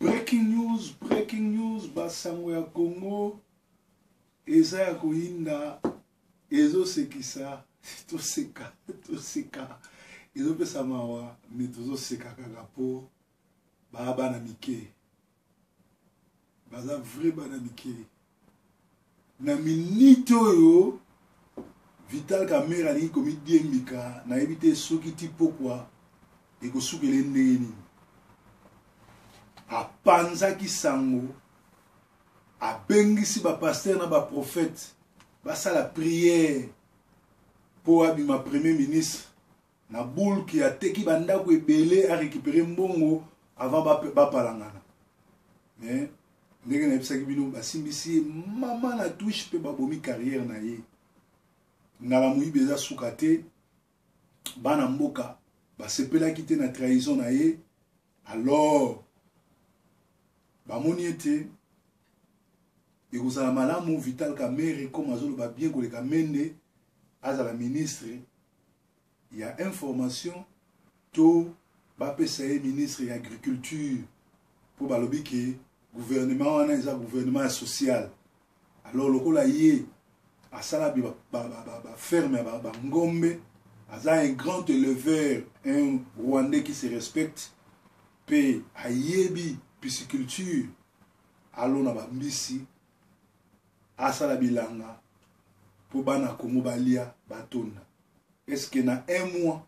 Breaking news, breaking news, basango ya Congo eza ya koyinda, ezosekisa, toseka, toseka, ezopesa mawa, me tozoseka kaka po baa bana mike, baza vrai bana mike. Na minute oyo Vital Kamerhe alingi komidiembika, nayebi te soki ti pokwa ekosukela ye ndenge nini. Apanzaki sango, abengisi ba pasteur na ba prophète basala prière mpo abima premier ministre na bulki, ateki bandako ebele a récupérer mbongo avant bapalangana. Mais ndenge nayebisaki bino, basimbisi ye mama na touche mpe babomi carrière na ye. Ngala moyibi eza suka te, bana mboka basepelaki te na trahison na ye. Alors bamoni ete ekozala malamu Vital Kamerhe, comme azoloba bien koleka Mende, azala ministre ya information to bapesa ye ministre ya agriculture, mpo balobi ke gouvernement wana eza gouvernement ya social. Alors lokola ye asala baferme ya bangombe, aza un grand éleveur, un Rwandais qui se respecte, mpe ayebi pisciculture, alona bambisi, asala bilanga mpo bana Kongo balia batonda. Est-ce que na un mois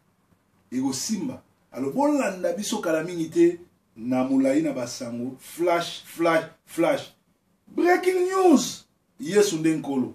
ekosimba? Alors bolanda biso kala mingi te na molai na basango. Flash, flash, flash, breaking news! Yesu nde Nkolo.